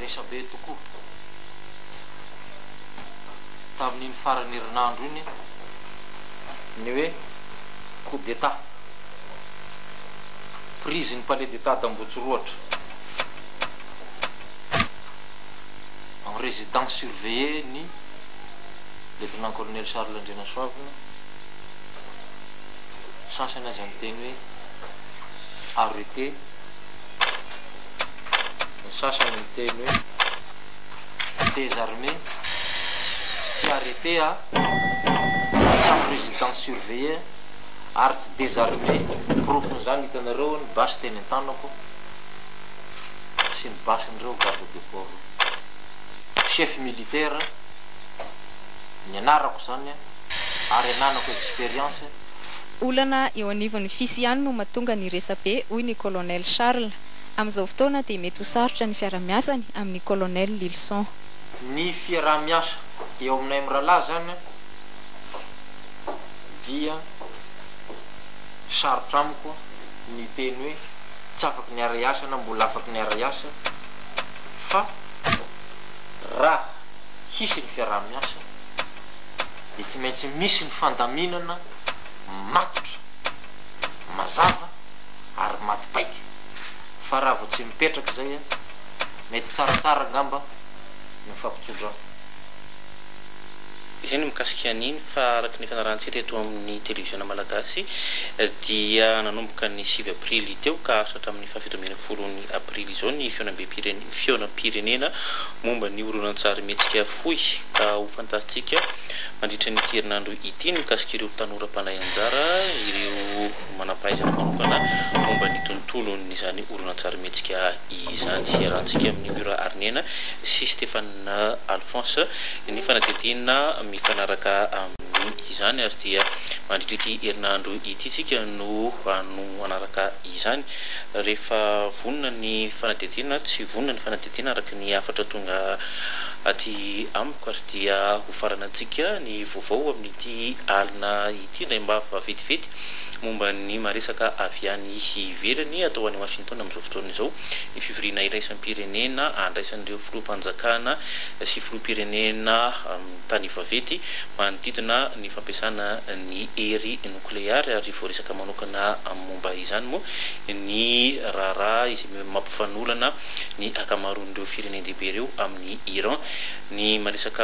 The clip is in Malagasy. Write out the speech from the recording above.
Resabe tokoa tamin'iny faran'ny herinandro iny ny hoe coup d'Etat, prise ny palais d'Etat d'Ambohitsorohatra, en résidence surveillée ny Lieutenant Colonel Charles Andrianasoavina, sasany aza niteny hoe arrêté. Ny sasany miteny hoe désarmé, tsy arrêté a, tsy en résidence surveillée ary tsy désarmé, porofon'izany hitanareo ny basy teny an-tanako sy ny basin'ireo garde de corps ireo. Chef militaire ny anarako izany ary ananako expérience. Olana eo anivon'ny fis ihany no mahatonga ny resabe, hoy ny Colonel Charles. Amin'izao fotoana dia mety ho sarotra ny fiara-miasany amin'ny Colonel Lylison. Ny fiaraha-miasa eo aminay mirahalahy izany dia sarotra amiko ny hiteny hoe tsy afaky niara-hiasa na mbola afaky niara-hiasa fa raha hisy ny fiaraha-miasa dia tsy maintsy misy ny fandaminana matotra, mazava ary maty paika fa raha vao tsy mipetraka izay mety tsaratsara angamba ny mifampitsodrano. Izay ny mikasika an'iny fa araka ny fanarahantsika teto amin'ny televiziona malagasy dia nanomboka ny 9 aprily teo ka haharitra hatramin'ny faha 17n'ny aprily izao ny fihaonambem-pirene fihaonam-pirenena momba ny horonantsarimihetsika fohy ka ho fantarintsika mandritra an'ity herinandro ity ny mikasika ireo tanora mpandray anjara, ireo manampahaizana manokana momba ny tontolon'izany horonantsarimihetsika izany. Iarahantsika amin'i Mura Hariniaina sy Stéphane Alphonse ny fanadihadiana mifanaraka amin'izany ary dia mandritra ity herinandro ity isika no hanaraka izany. Rehefa vonona ny fanadihadiana, tsy vonona ny fanadihadiana araka ny hafatra tonga aty amiko ary dia ho faranantsika ny vaovao amin'ity alina ity indray mba vetivety momba ny maresaka avy any ivelany atao any Washington amin'izao fotoana izao ny fivoriana iraisam-pirenena andraisan'ireo filoham-panjakana sy filoham-pirenena tany vaventy manodidina ny fampiasana ny hery nokleary ary voaresaka manokana momba izany moa ny raharaha izay mampifanolana ny ankamaroan'ireo firenen-dehibe ireo amin'ny Iran ny maresaka.